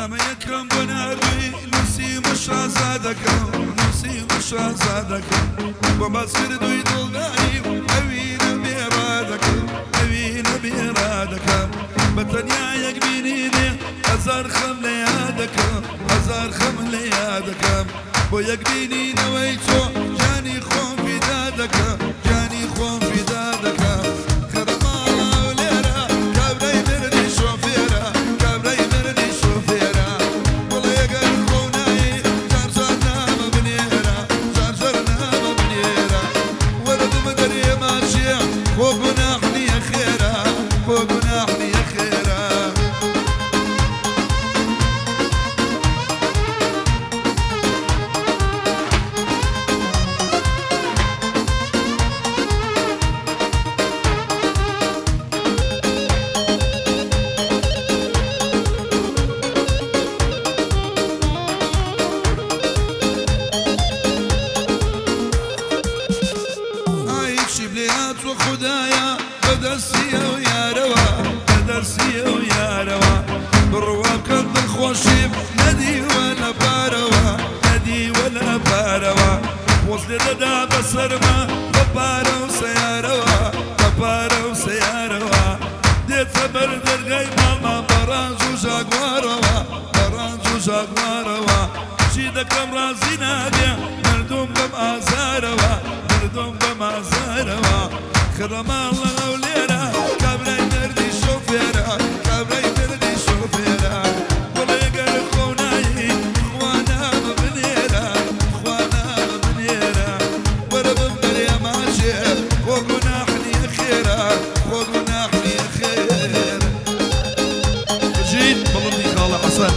نامەیەکم بۆ ناردووی نووسیومە شازادەکەم، نووسیومە شازادەکەم، بۆم باس کردووی دڵداری و ئەوینە بێ ڕادەکەم، ئەوینە بێ ڕادەکەم، بە تەنیا یەک بینینێ هەزار خەم لە یادەکەم، هەزار خەم لە یادەکەم، بۆ یەک بینینەوەی تۆ گیانی خۆم فیدا دەکەم، گیانی خۆم فیدا دەکەم. خەرە ماڵە هەولێرە کابرای مردی شۆفێرە، کابرای مردی شۆفێرە، بڵێ گەر خۆو نایی جار جار نامە بنێرە، جار جار نامە بنێرە، وەرە بمدەرێ ماچێ خۆ گوناح نییە خێرە، خۆ گوناح نییە خێرە. ئای چیم لێ هاتووە خودایە بە دەستی ئەو یارەوە، بە دەستی ئەو یارەوە، بڕوا بکەن دڵخۆشیم نەدیوە لە پارەوە، نەدیوە لە پارەوە، خۆز لێ دەدا بە سەرما بە پارە و سەیارەوە، بە پارە و سەیارەوە، دێتە بەر دەرگای ماڵمان بە ڕانج و ژاگوارەوە، بە ڕانج و ژاگوارەوە، چی دەکەم ڕازی نابێ مردوم بەم ئازارەوە، مردوم بەم ئازارەوە، خڕەماڵ لە هەولێرە کابرای مردی شۆفێرە، کابرای مردی شۆفێرە، بڵێ گەر خۆو نایی خوا نامە بنێرە، خوا نامە بنێرە، وەرە بمبەرێ ماچێ خۆ گوناح نییە خێرە، خۆ گوناح نییە خێرە. بژیت بڵندی خاڵە حەسەن.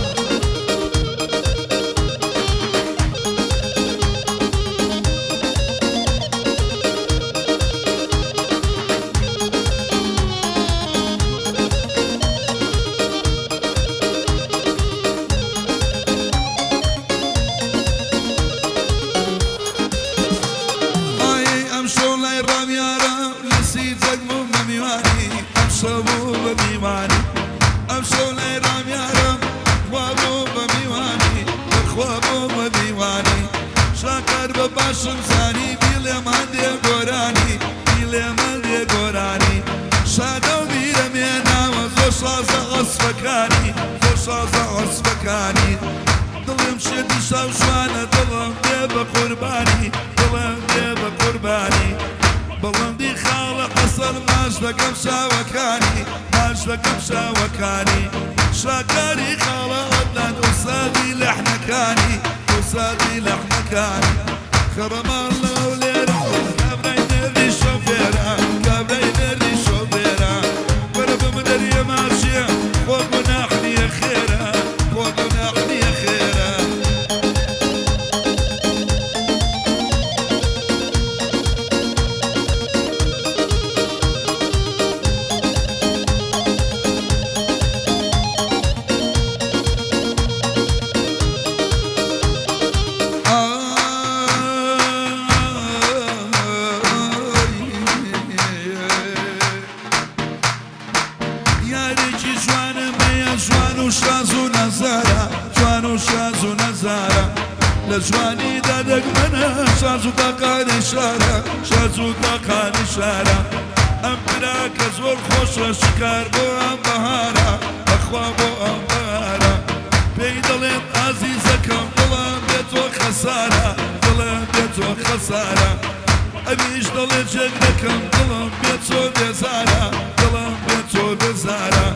ئای ئەمشەو لای ڕامیارم لە سیجەک بووم بە میوانی، ئەمشەو بوو بە میوانی، ئەمشەو لای ڕامیارم خوا بوو بە میوانی، بەخوا بوو بە میوانی، شاکار بە باشم زانی بیڵێم هەندێ گۆرانی، بیڵێم هەندێ گۆرانی، شادە و بیرم هێناوە زۆر شازە عەسفەکانی، زۆر شازە عەسفەکانی، دڵم شێتی شاو شوانە دڵم دێ بە قوربانی، دڵم دێ بە قوربانی، بڵندی خاڵە حەسەن ماچ دەکەم چاوەکانی، ماچ دەکەم چاوەکانی، شاکاری خاڵە عەدنان ئوسادی لەحنەکانی، ئوسادی لەحنەکانی، خەڕەماڵ لە هەولێرە کابرای مێردی شۆفێرە، کابرای مێردی شۆفێرە، وەرە بمدەریە ماچێ خۆ گوناح نییە خێرە، خۆ گوناح نییە خێرە. یارێکی جوانم هەیە جوان و شاز و نەزارە، جوان و شاز و نەزارە، لە جوانیدا دەگمەنە شاز و تاقانەی شارە، شاز و تاقانەی شارە، ئەم تراکە زۆر خۆشە شکار بۆ ئەم بەهارە، بەخوا بۆ ئەم بەهارە، پێی دەڵێم ئازیزەکەم دڵم بێ تۆ خەسارە، دڵم بێ تۆ خەسارە، ئەویش دەڵێ جێگرەکەم دڵم بێ تۆ بێزارە، دڵم بێ تۆ بێزارە،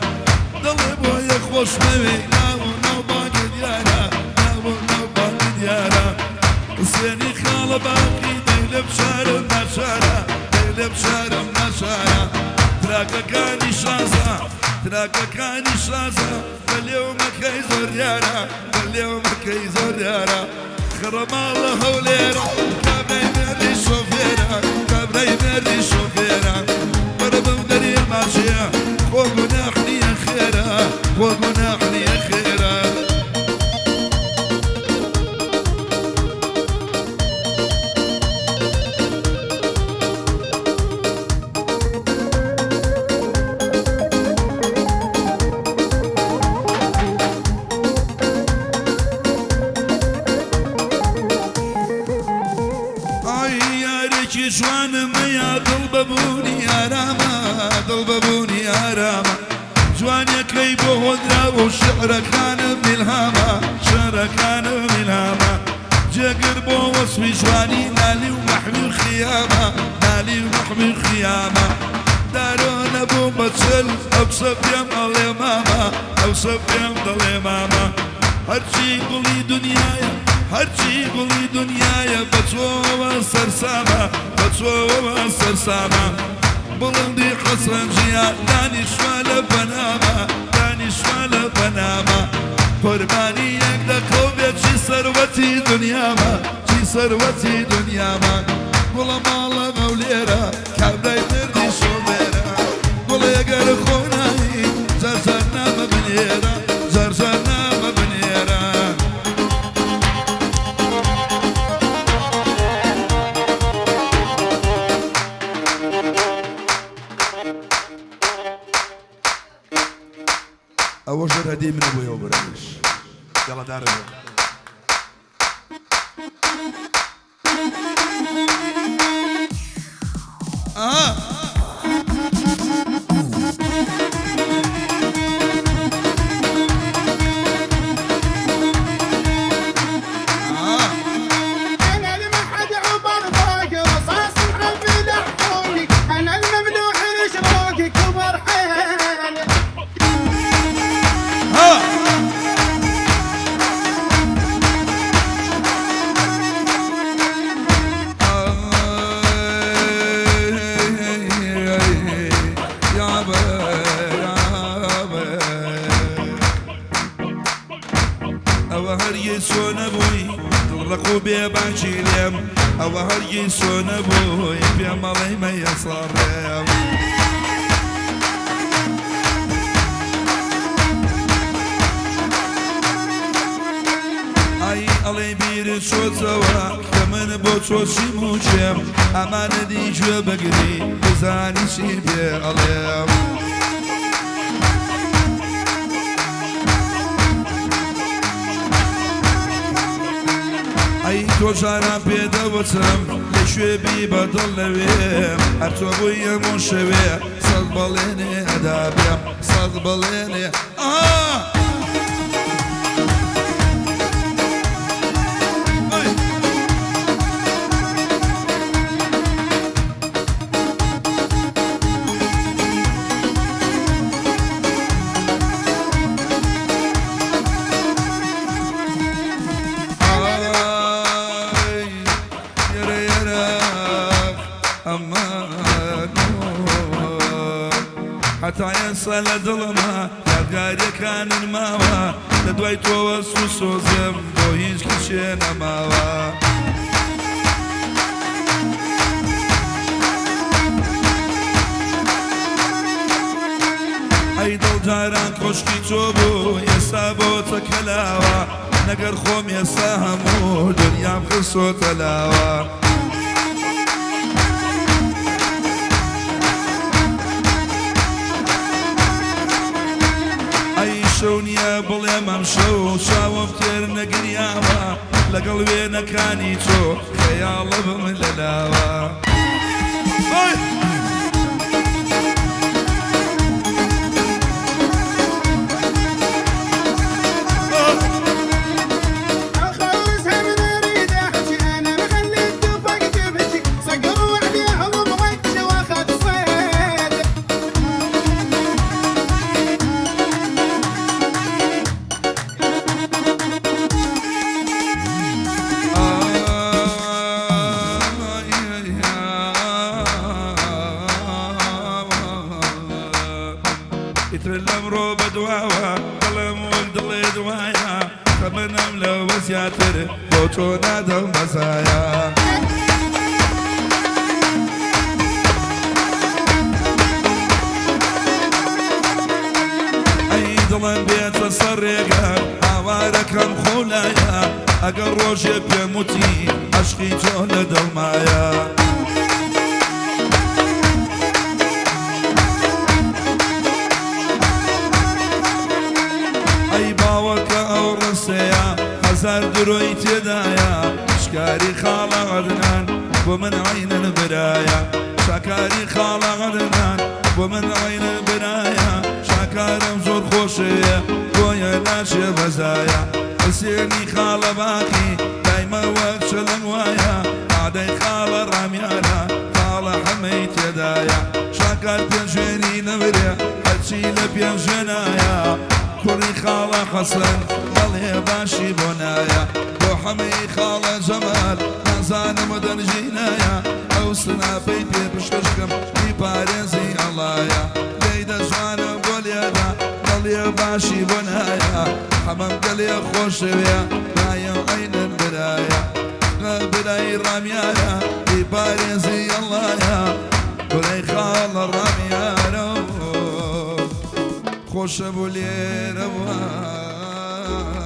دەڵێ بۆیە خۆشمەوێی ناو و ناوبانگی دیارە، ناو و ناوبانگی دیارە، حوسێنی خاڵە باقی دەی لێ بچارم ناچارە، دەی لێ بچارم ناچارە، تراکەکانی شازە، تراکەکانی شازە، بە لێومەکەی زۆر دیارە، بە لێومەکەی زۆر دیارە، خڕە ماڵە هەولێرە کابرای مێردی شۆفێرە، کابرای مێردی شۆفێرە، وەرە بم دەرێ ماچێ خۆ گوناح نییە خێرە، خۆ گوناح نییە خێرە. جوانم مەیا دڵ بە بوونی ئارامە دڵ بە بوونی ئارامە جوانیەکەی بۆ هۆنراوە و شیعرەکانم ئیلهامە شیعرەکانم ئیلهامە جێگر بۆ وەسفی جوانی نالی و مەحوی و خیامە نالی و مەحوی و خیامە دارۆ نەبووم بە چل ئەو کچە پێم ئەڵێ مامە ئەو کچە پێم دەڵێ مامە هەرچی گوڵی دنیایە هەرچی گوڵی دنیایە بە تۆوە سەرسامە بە تۆوە سەرسامە بڵندی حەسەن ژیا دانیشتوە لە پەنامە دانیشتوە لە پەنامە قوربانی یەک دەقەو بێ چی سەروەتی دنیامە چی سەروەتی دنیامە گوڵە ماڵە هەولێرە کابرای مردی شۆفێرە گوڵێ گەر خۆ نایی جار جار نامە بنێرە جار جار نامە بنێرە. ئەوەش هەر هەدیەی منە بۆ ئێوە برایش یاڵا دارە بێ. ئەها. انا المحد عبر فوق رصاص مخفي لحقوقك انا الممنوع لشروقك كبر حيل. ها. ئەوە هەرگیز چۆ نەبووی دڵڕەق و بێباکی لێم ئەوە هەرگیز چۆ نەبووی پێم ئەڵێی مەیە ساڕێم. ئای ئەڵێی بیرت چۆتەوە کە من بۆ تۆ چیم و کێم ئەمانەدی گوێ بگری بزانی چی پێ ئەڵێم. ئەی تۆ جاران پێ دەوتم لە کوێ بی بە دڵ لەوێم هەر تۆ بووی هەموو شەوێ سەد بەڵێنێ ئەدا پێم سەد بەڵێنێ ئا. ئەی. ئای یەرە یەرە ئەمان هەتا ئێستا لە دڵما یادگاریەکانن ماوە لە دوای تۆوە سوو سۆزم بۆ هیچ کچێ نەماوە. ئەی دڵ جاران کۆشکی تۆ بوو ئێستا بۆتە کەلاوە نەگەر خۆم ئێستا هەموو دنیام خستۆتە لاوە. ئەی شەو نییە بڵێم ئەم شەو چاوم تێر نەگریاوە لەگەڵ وێنەکانی تۆ خەیاڵە بم لە لاوە. ئەی. اخلصها من اريد احكي انا مخلي التفق تبكي صقر وعليهم بوجه واخذ صيد. ئیتر لەمڕۆ بەدواوە دڵم وەک دڵێ دوایە تەمەنم لەوە زیاتر بۆ تۆ نادەم بەزایە. ئەی دڵم بێتە سەر ڕێگا هاوارەکەم خۆلایە ئەگەر ڕۆژێ پێم وتی عەشقی تۆ لە دڵمایە. ئەی باوەکە ئەو ڕستەیە هەزار درۆی تێدایە شکاری خاڵە عەدنان بۆ بۆ من عەینەن برایە. شاکاری خاڵە عەدنان بۆ من عەینەن برایە. شاکارم زۆر خۆشەوێ بۆیە ناچێ بەزایە. حسێنی خاڵە باقی دایمە وەک چەلەنگ وایە. عادەی خاڵە ڕامیارە خاڵە حەمەی تێدایە. شاکار پێنجوێنی نەمرێ هەرچی لە پێنجوێنایە. کوڕی خاڵە حەسەن دەڵێ باشی بۆ نایە. بۆ حەمەی خاڵە جەمال نازانم دەنگی نایە. ئەو سناپەی پێ پشکەشکەم بیپارێزی ئەڵایە. لێی دەجوانم بۆ لێدا دەڵێ باشی بۆ نایە. حەمەم گەلێ خۆشەوێ دایم عەینەن برایە. برای ڕامیارە بیپارێزی ئەڵایە. برای خاڵە ڕامیارە خۆشە بوو لێرە وایە.